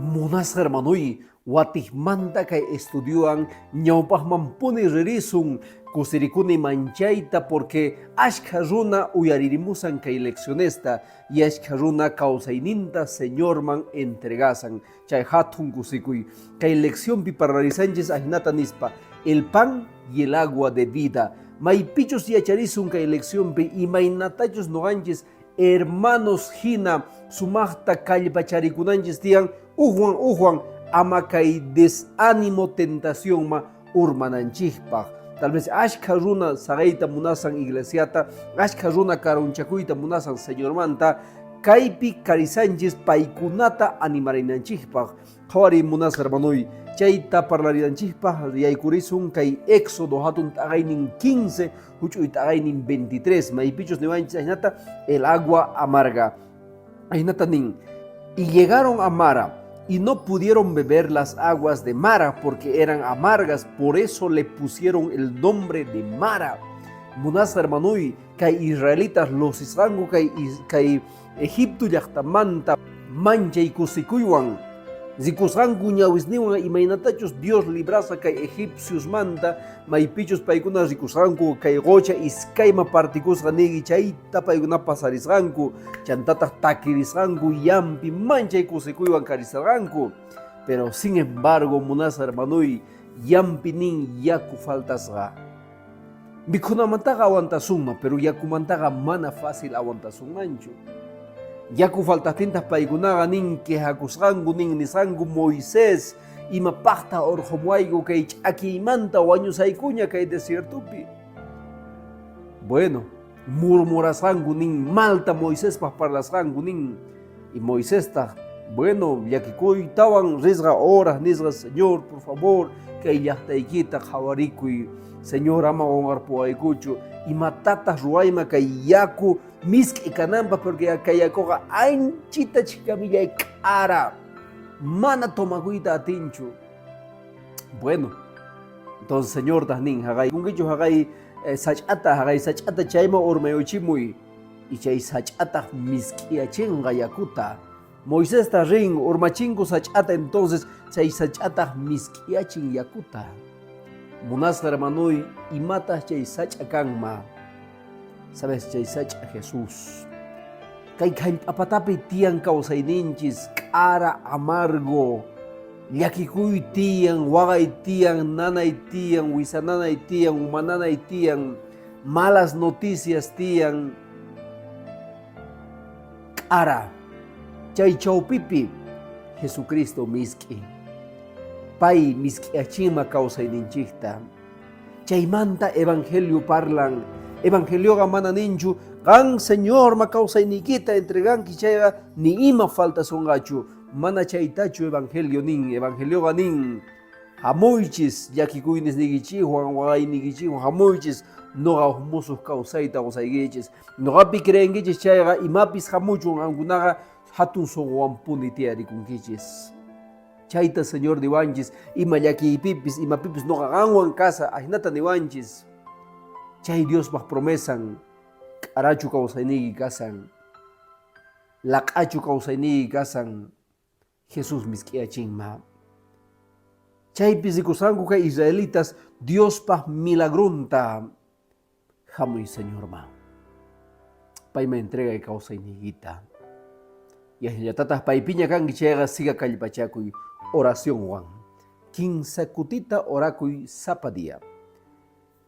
Munasqa hermanoy, watijmanta kay estudiowan ñawpajmanpuni ririsun, kusirikuni manchayta porque ashkha runa uyaririmusan kay leccionesta y ashkha runa kawsayninta Señorman entregasan. Chay hatun kusikuy. Kay leccionpi parlarisanchis ajinata nispa, El pan y el agua de vida. Maypichus yacharisun kay leccionpi imaynatachus noqanchis hermanos hina sumaqta kallpacharikunanchis tiyan ujwan ujwan ama kay desánimo tentacionma urmananchikpaq. Tal vez ashkha runa saqeyta munasan iglesiata, ashkha runa karunchakuyta munasan Señormanta, kaypi karisanchis paykunata animarinanchikpaq. Qhawariy munasqa hermanoy, chayta parlarinanchikpaq yaykurisun kay Éxodo hatun t'aqaynin 15, huch'uy t'aqaynin 23, maypichus niwanchis ajinata el agua amarga. Ajinata nin, y llegaron a Mara y no pudieron beber las aguas de Mara porque eran amargas, por eso le pusieron el nombre de Mara. Munasqa hermanoy, kay israelitas losisqanku kay, kay Egipto llaqtamanta manchay kusikuywan rikusqanku ñawisninwan imaynatachus Dios librasqa kay egipciosmanta, maypichus paykuna rikusqanku kay qocha iskayma partikusqa niyki chayta paykuna pasarisqanku, chantataq takirisqanku yampi manchay kusikuywan karisarqanku. Pero sin embargo, munasqa hermanoy, yampi nin yaku faltasqa. Mikhunamantaqa aguantasunman, pero yakumantaqa mana fácil aguantasunmanchu. Yaku faltaqtintaq paykunaqa nin quejakusqanku, nin nisqanku, Moisés, imapaqtaq orqhomuwayku kay ch'akiymanta wañusaykuña kay desiertopi. Bueno, murmurasqanku nin, malta Moisespaq parlasqanku nin, y Moisestaq, bueno, llakikuytawan risqa horas nisqa, Señor, por favor, kay llaqtaykita qhawarikuy, Señor, ama qonqarpuwaykuchu, imatataq ruwayma kay yaku misk'i kananpaq, porque kay yakuqa anchita chhikamillay k'ara, mana tomakuyta atinchu. Bueno, entonces Señortaq nin, haqay kunkichu haqay sach'ata, haqay sach'ata chayman urmayuchimuy. Y chay sach'ataq misk'iyachinqa yakuta. Moisesta rin, urmachinku sach'ata, entonces chay sach'ataq misk'iyachin yakuta. Munasqa hermanoy, imataq chay sach'a kanma? Sabes, chay sach'a Jesús. Kay jallp'apatapi tiyan kawsayninchis, k'ara, amargo, llakikuy tiyan, waqay tiyan, nanay tiyan, wisananay tiyan, umananay tiyan, malas noticias tiyan, k'ara. Chay chawpipi Jesucristo misk'i. Pay misk'iachinma kawsayninchikta. Chaymanta evangelio parlan. Evangelioqa mana ninchu, qan Señorma kawsayniykita entreganki chayqa ni ima faltasunqachu. Mana chaytachu evangelio nin. Evangelioqa nin, Hamuychis llakikuynisniykichikwan, waqayniykichikwan, hamuychis noqa huk musuq kawsayta qusaykichis. Noqapi creenkichis chayqa imapis hamuchun qankunaqa hatun sunquwanpuni tiyarikunkichis. Chayta Señor niwanchis, ima llakiypipis, imapipis noqa qanwan kasa, ajinata niwanchis. Chay Diospaq promesan, k'arachu kawsayniyki kasan, laq'achu kawsayniyki kasan, Jesús misk'iyachinma. Chaypi rikusqanku kay israelitas Diospaq milagronta hamuy Señorman. Payman entregay kawsayniykita. Yachllatataq paypiña kanki chayqa siga kallpachakuy oracionwan. Kinsa kutita orakuy sapa día.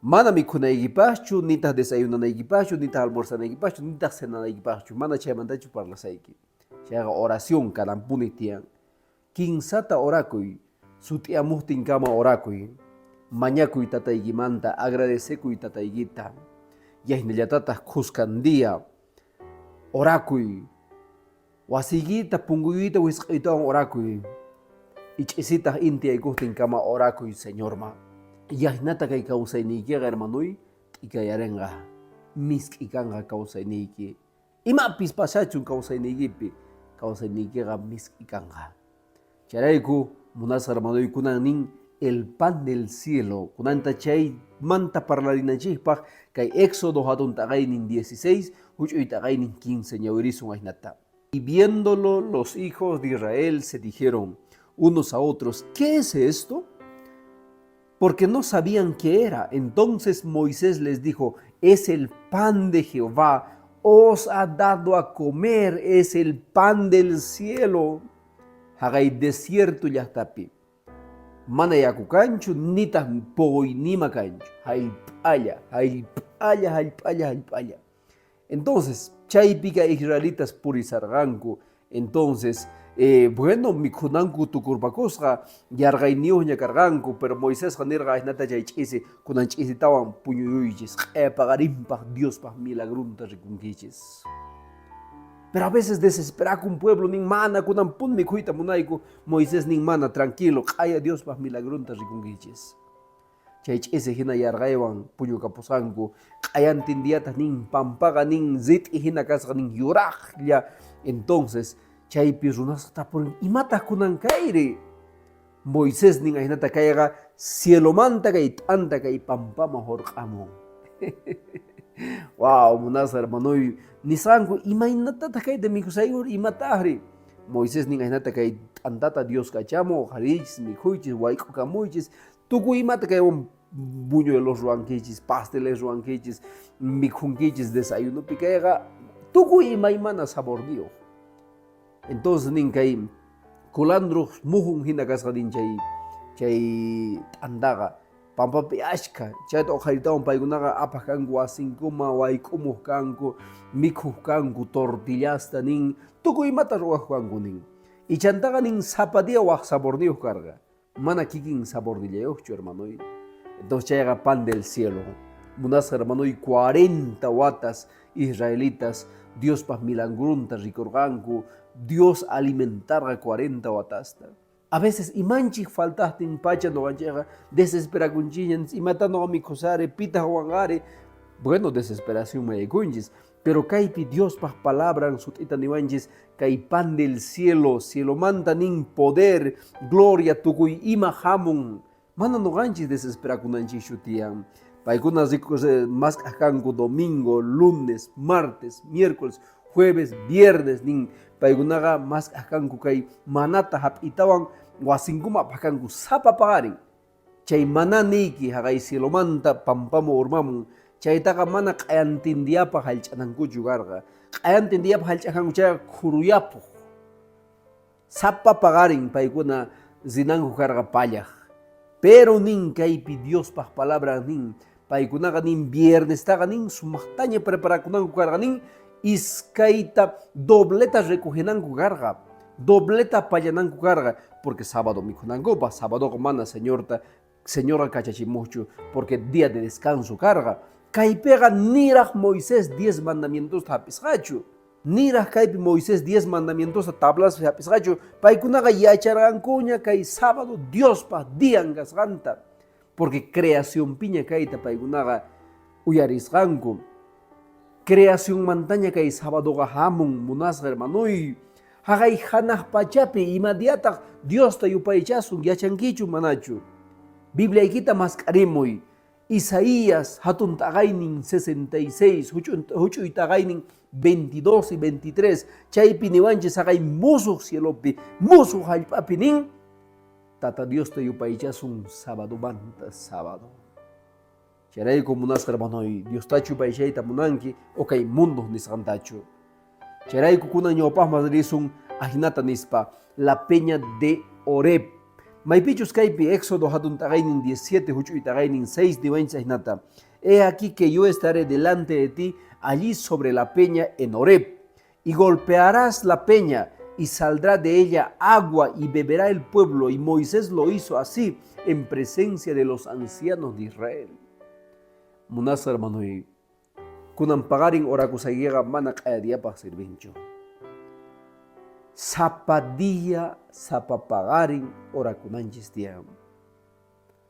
Mana mikhunaykipaqchu, nitaq desayunanaykipaqchu, nitaq almorzanaykipaqchu, nitaq cenanaykipaqchu, mana chaymantachu parlasayki. Chayqa oración kananpuni tiyan. Kinsata orakuy, sut'iyamuqtinkama orakuy. Mañakuy tataykimanta, agradecekuy tataykita. Yaynallatataq khuskan día orakuy. Wasiykita, punkuykita wisq'aytawan orakuy. Y ch'isitaq inti yaykuqtinkama orakuy Señorman. Yaynata kay kawsayniykiqa, hermanoy, t'ikayarinqa, misk'i kanqa kawsayniyki. Imapis pasachun kawsayniykipi, kawsayniykiqa misk'i kanqa. Chayrayku, munasqa hermanoy, kunan nin el pan del cielo. Kunanta chaymanta parlarinanchikpaq kay Éxodo hatun t'aqaynin 16, huch'uy t'aqaynin 15 ñawirisun ajinata. Y viéndolo los hijos de Israel se dijeron, unos a otros, ¿qué es esto? Porque no sabían qué era. Entonces Moisés les dijo, es el pan de Jehová, os ha dado a comer, es el pan del cielo. Haqay desierto llaqtapi. Mana yaku kanchu, nitaq puquy nima kanchu. Hallp'alla, hallp'alla, hallp'alla, hallp'alla. Entonces, chaypiqa israelitas purisarqanku. Entonces, bueno, mikhunanku tukurpakusqa, yarqayniyuqña karqanku, pero Moisesqa nirqa ahinata chay ch'isi, kunan ch'isitawan puñuyuychis, q'aya paqarinpaq Diospaq milagrunta rikunkichis. Pero a veces desesperakun pueblo, nin mana kunan pun mikhuyta munayku, Moisés nin mana, tranquilo, q'aya Diospaq milagrunta rikunkichis. Chay ch'isi hina yarqaywan puñukapusqanku, q'ayantin diataq nin pampaqa nin rit'i hina kasqa nin yuraqlla. Entonces, chaypi runasqa tapurin, imataq kunan kayri? Moisés nin ahinata kayqa cielomanta kay t'anta kay pampaman hurq'amun. Wow, munasqa hermanoy, nisqanku, imaynatataq kayta mikhusaykur, imataqri? Moisés nin ahinata kay t'antata Dios kachamun, uqhariychis, mikhuychis, wayk'ukamuychis, tukuy imata kaywan buñuelos ruwankichis, pasteles ruwankichis, mikhunkichis desayunopi kayqa tukuy imaymana saborniyuq. Entonces nin kay culandro mujun hina kasqa nin chay chay t'antaqa pampapi ashkha, chayta uqharitawan paykunaqa apaq kanku wasinkuman, wayk'umuq kanku, mikhuq kanku tortillasta nin, tukuy imata ruwaq kanku nin. Ichantaqa nin sapa día waq saborniyuq karqa. Mana kikin sabornillayuqchu, hermanoy. Entonces chayqa pan del cielo. Munasqa hermanoy, 40 watas israelitas Diospaq milagrunta rikurqanku, Dios alimentarqa 40 watasta. A veces imanchik faltaqtin pacha noqanchikqa desesperakunchikña, imata noqa mikhusari, pitaq wanqari. Bueno, desesperación mayaykunchis. Pero kaypi Diospaq palabran sut'ita niwanchis kay pan del cielo, cielomanta nin poder, gloria, tukuy ima hamun. Mana noqanchis desesperakunanchikchu tiyan. Paykuna mask'aq kanku domingo, lunes, martes, miércoles, jueves, viernes nin. Paykunaqa mask'aq kanku kay manata hap'itawan wasinkuman apaq kanku sapa paqarin. Chay maná niyki haqay cielomanta pampaman urmamun, chaytaqa mana q'ayantin diapaq hallch'anankuchu karqa. Q'ayantin diapaq hallch'akanku chayqa khuruyapuq. Sapa paqarin paykuna rinanku karqa pallaq. Pero nin kaypi Diospaq palabran nin, paykunaqa nin viernestaqa nin sumaqtaña preparakunanku karqa nin iskayta dobleta recogenanku karqa, dobleta pallananku karqa, porque sábado mikhunankupaq, sabadoqa mana Señorta, Señorqa kachachimuqchu, porque día de descanso karqa. Kaypiqa niraq Moisés 10 mandamientosta hap'isqachu. Niraq kaypi Moisés 10 mandamientosta tablaspi hap'isqachu, paykunaqa yacharqankuña kay sábado Diospaq dian kasqanta. Porque creacionpiña kayta paykunaqa uyarisqanku. Creacionmantaña kay sabadoqa hamun, munasqa hermanoy. Haqay hanaq pachapi ima diataq Diosta yupaychasun, yachankichu manachu? Bibliaykita mask'arimuy. Isaías hatun t'aqaynin 66, huch'uy t'aqaynin 22 y 23, chaypi niwanchis haqay musuq cielopi, musuq hallp'api nin, Tata Diosta yupaychasun sabadomanta sábado. Chayrayku munasqa hermanoy, Diostachu yupaychayta munanki o kay mundoq nisqantachu? Chayrayku kunan ñawpaqman risun ajinata nispa, la peña de Horeb. Maypichus kaypi Éxodo hatun t'aqaynin 17, huch'uy t'aqaynin 6 niwanchis ajinata. He aquí que yo estaré delante de ti allí sobre la peña en Horeb, y golpearás la peña, y saldrá de ella agua, y beberá el pueblo. Y Moisés lo hizo así en presencia de los ancianos de Israel. Munasqa hermanoy, kunan paqarin orakusaykiqa mana q'aya diapaq sirvinchu. Sapa día, sapa paqarin orakunanchis tiyan.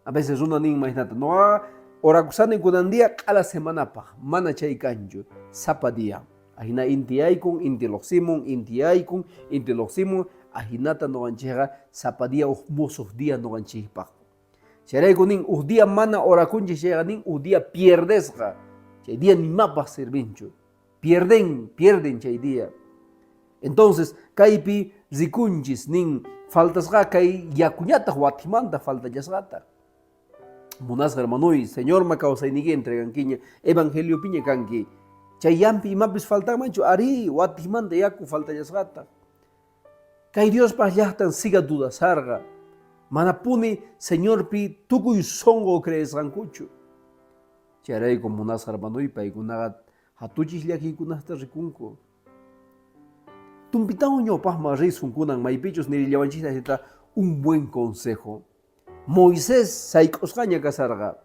A veces runa nin imahinata, noqaqa orakusani kunan día q'ala semanapaq, mana chay kanchu, sapa día. Ajina inti yaykun, inti luqsimun, inti yaykun, inti luqsimun, ajinata noqanchikqa sapa día uj musuq día noqanchikpaq. Chayrayku nin, uj día mana orakunchik chayqa nin uj día pierdesqa, chay día nimapaq sirvinchu. Pierden, pierden chay día. Entonces, kaypi rikunchis nin faltasqa kay yakuñataq watimanta faltallasqataq. Munasqa hermanoy, Señorma kawsayniyki entregankiña, evangeliopiña kanki. Chay yampi imapis faltanmanchu? Arí, watimanta yaku faltallasqataq. Kay Diospaj llajtan siga dudasarqa, manapuni Señorpi tukuy sonqo creesqankuchu. Chayrayku munasqa hermanoy, paykunaqa jatuchis llakiykunasta rikunku. Tumpitawan ñawpajman risun kunan maypichus nirillawanchista ajinata un buen consejo. Moisés sayk'usqaña kasarqa.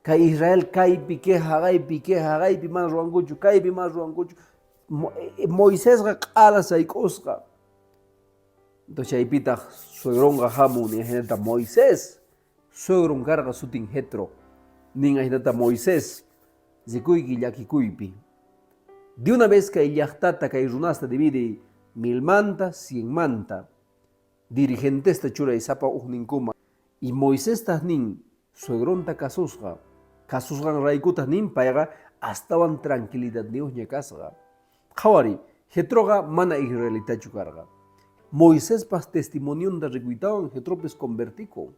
Kay Israel kaypi, kay jaqaypi, kay jaqaypi mana ruwankuchu, kaypi mana ruwankuchu. Moisesqa q'ala sayk'usqa. Entonces chaypitaq suegronqa hamun nin ajinata Moisés. Suegron karqa sutin Jetro. Nin ajinata Moisés, rikuyki llakikuypi. De una vez kay llaqtata, kay runasta dividiy milmanta, cienmanta. Dirigentesta churay sapa ujninkuma. Y Moisestaq nin, suegronta kasusqa. Kasusqanraykutaq nin payqa astawan tranquilidadniyuqña kasqa. Qhawariy, Jetroqa mana israelitachu karqa. Moisespas testimonionta rikuytawan Jetropis convertikun.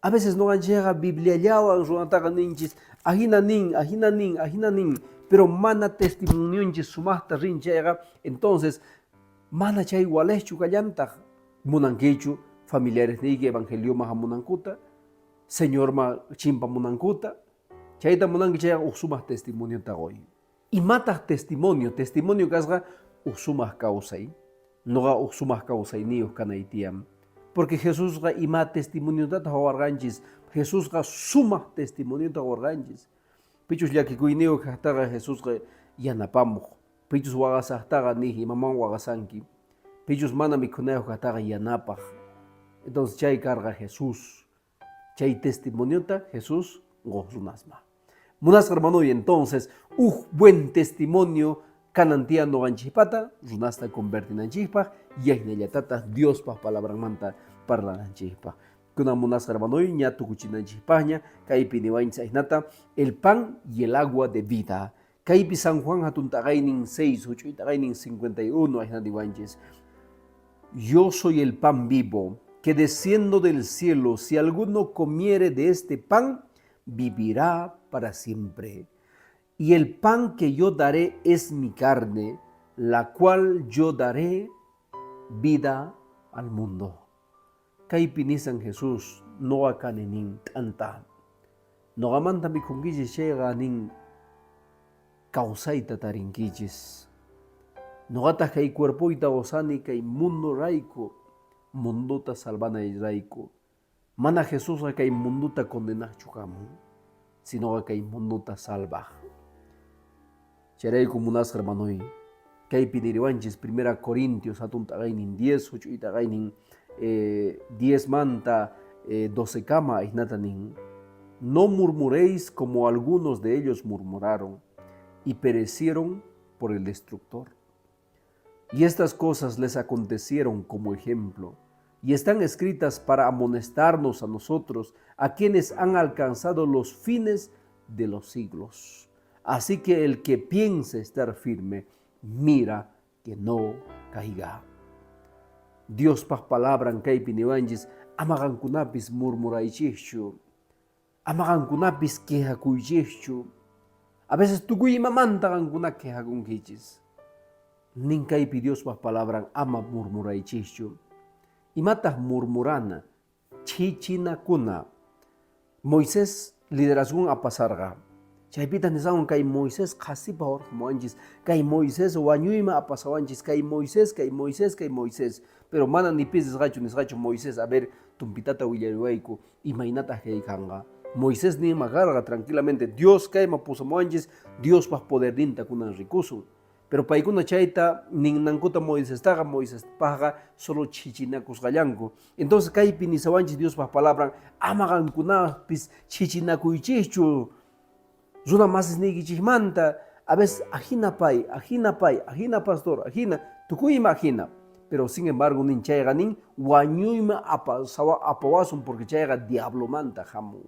A veces noqanchikqa Bibliallawan runataqa ninchis, ajina nin, ajina nin, ajina nin, pero mana testimonionchis sumaqta rin chayqa, entonces mana chay walejchu kallantaq. Munankichu familiaresniyki evangelioman hamunankuta, Señorman chimpamunankuta? Chayta munanki chayqa uj sumaq testimoniota qoy. Imataq testimonio? Testimonio kasqa uj sumaq kawsay. Noqa uj sumaq kawsayniyuq kanay tiyan. Porque Jesusqa ima testimoniotataq qowarqanchis? Jesusqa sumaq testimoniota qowarqanchis. Pichus llakikuyniyuq kaqtaqa Jesusqa yanapamuq. Pichus waqasaqtaqa niq imaman waqasanki. Pichus mana mikhunayuq kaqtaqa yanapaq. Entonces chay karqa Jesús. Chay testimoniota Jesús qoq runasman. Munasqa hermanoy, entonces, uj buen testimonio kanan tiyan noqanchikpata runasta convertinanchikpaq y ajinallatataq Diospaq palabranmanta parlananchikpaq. Kunan munasqa hermanoy, ña tukuchinanchikpaqña kaypi niwanchis ajinata el pan y el agua de vida. Kaypi San Juan hatun t'aqaynin 6, huch'uy t'aqaynin 51 ajina niwanchis. Yo soy el pan vivo, que desciendo del cielo, si alguno comiere de este pan, vivirá para siempre. Y el pan que yo daré es mi carne, la cual yo daré vida al mundo. Kaypi nisan Jesús, noqa kani nin t'anta. Noqamanta mikhunkichis chayqa nin kawsayta tarinkichis. Noqataq kay cuerpoyta qosani kay mundo rayku, mundota salvanay rayku. Mana Jesusqa kay mundota condenaqchu hamun, sinoqa kay mundota salvaq. Chayrayku munasqa hermanoy, kaypi niriwanchis Primera Corintios hatun t'aqaynin 10, huch'uy t'aqaynin 10 manta 12 kama ajinata nin, No murmuréis como algunos de ellos murmuraron y perecieron por el destructor. Y estas cosas les acontecieron como ejemplo, y están escritas para amonestarnos a nosotros, a quienes han alcanzado los fines de los siglos. Así que el que piense estar firme, mira que no caiga. Diospaj palabran kaypi niwanchis, ama qankunapis murmuraychikchu, ama qankunapis quejakuychikchu. A veces tukuy imamanta qankuna quejakunkichis. Nin kaypi Diospaj palabran ama murmuraychikchu. Imataq murmurana? Chhichinakuna. Moisés liderazgon apasarqa. Chaypitaq nisanwan kay Moisés qhasipaq urqumuwanchis, kay Moisés wañuyman apasawanchis, kay Moisés, kay Moisés, kay Moisés. Pero mana ni pis nisqachu, nisqachu Moisés, a ver, tumpitata willariwayku, imaynataq kay kanqa. Moisés ninman karqa tranquilamente, Dios kayman pusamuwanchis, Diospaq poderninta kunan rikusun. Pero paykuna chayta ninnankuta Moisestaqa, Moisespaqqa solo chhichinakusqallanku. Entonces kaypi nisawanchis Diospaq palabran, ama qankunapis chhichinakuychischu runa masisniykichikmanta, a veces ajina pay, ajina pay, ajina pastor, ajina, tukuy ima ajina. Pero sin embargo nin chayqa nin wañuyman apawasun porque chayqa diablomanta hamun.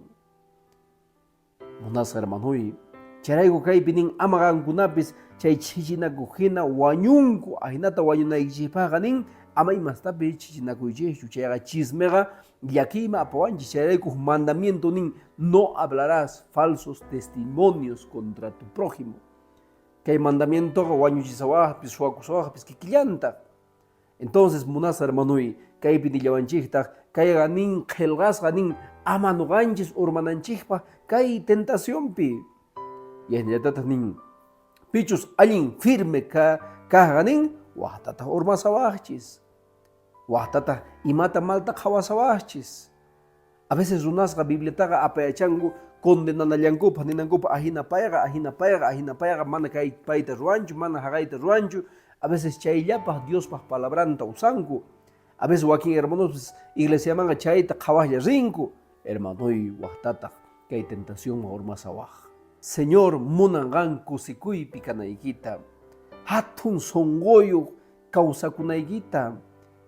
Munasqa hermanoy, Chayrayku kaypi nin ama qankunapis chay chhichinakuq hina wañunku, ahinata wañunaykichikpaqqa nin ama imastapis chhichinakuychikchu, chayqa chismeqa llakiyman apawanchis. Chayrayku mandamiento nin no hablarás falsos testimonios contra tu prójimo. Kay mandamientoqa wañuchisawaqpis, suwakusawaqpis kikillantaq. Entonces, munasqa hermanoy, kaypi nillawanchiktaq, kayqa nin qhelqasqa nin ama noqanchis urmananchikpaq kay tentacionpi. Yaynallatataq nin, pichus allin firme ka kaqqa nin, waqtataq urmasawaqchis. Waqtataq imata malta qhawasawaqchis. A veces runasqa Bibliataqa apayachanku condenanallankupaq, ninankupaq ahina payqa, ahina payqa, ahina payqa, mana kay payta ruwanchu, mana haqayta ruwanchu. A veces chayllapaq Diospaq palabranta usanku. A veces wakin hermanospis iglesiamanqa chayta qhawaqlla rinku. Hermanoy, waqtataq kay tentacionman urmasawaq. Señor munan qan kusikuypi kanaykita, hatun sonqoyuq kawsakunaykita.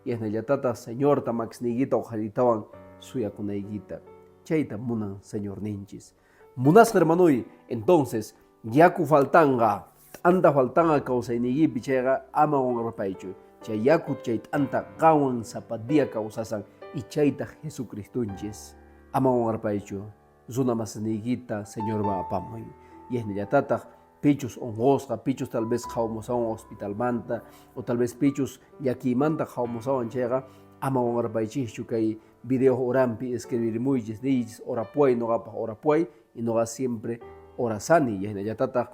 Yanallatataq Señorta makisniykita uqharitawan suyakunaykita. Chayta munan Señorninchis. Munasqa hermanoy, entonces, yaku faltanqa, t'anta faltanqa kawsayniykipi chayqa ama qonqarpaychu. Chay yaku chay t'anta qanwan sapa día kawsasan y chaytaq Jesucristonchis. Ama qonqarpaychu. Runa masisniykita Señorman apamuy. Yanallatataq pichus onqosqa, pichus tal vez qhawamusawan hospitalmanta, o tal vez pichus llakiymanta qhawamusawan chayqa, ama qonqarpaychischu kay video uranpi escribirimuychis, niychis orapuway noqapaq orapuway, y noqa siempre orasani, yahinallatataq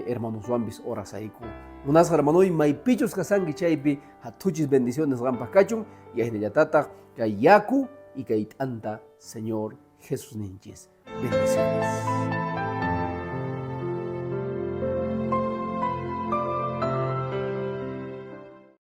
hermanoswanpis orasayku. Munasqa hermanoy, maypichus kasanki chaypi hathuchis bendiciones qanpaq kachun, yahinallatataq kay yaku y kay t'anta Señor Jesusninchis. Bendiciones.